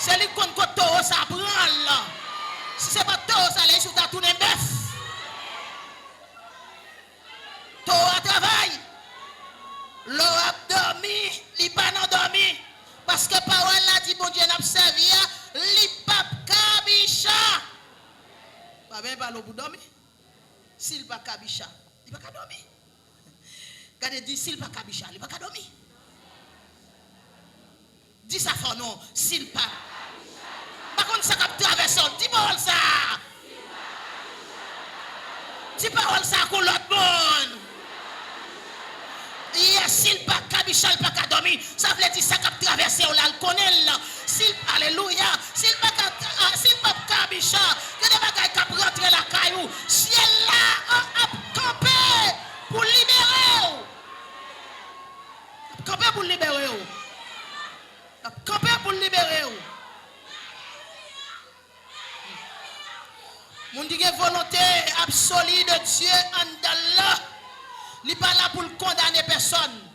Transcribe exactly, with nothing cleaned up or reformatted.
Se li k konn kot towo sa pran l. Si se pa t towo sa, lè isi w ta tounen bèf. Towo a travay. Lè w ap dòmi, li pa nan dòmi. Paske pawòl la di Bondye n ap sèvi a, li p ap kabicha. Pa benyen pale w pou dòmi. Si l pa kabicha, li pa ka dòmi. Gade, di, si l pa kabicha, li pa ka dòmi. Di sa fò non, si l pa. Pa konn sa k ap travèse w, di pawòl sa. Di pawòl sa ak yon lòt moun. Yes, si l pa kabicha, l pa ka dòmi. Sa vle di sa k ap travèse w la, l konnen l. Si l, alelouya, si l pa ka, ah, si l p ap kabicha, gen de bagay k ap rantre lakay ou. Syèl la, ah, ap kanpe pou libere w. L ap kanpe pou l libere w. L ap kanpe pou l libere w. Moun ki gen volonte absoli de Dye anndan l lan, li pa la pou l kondane pèsòn.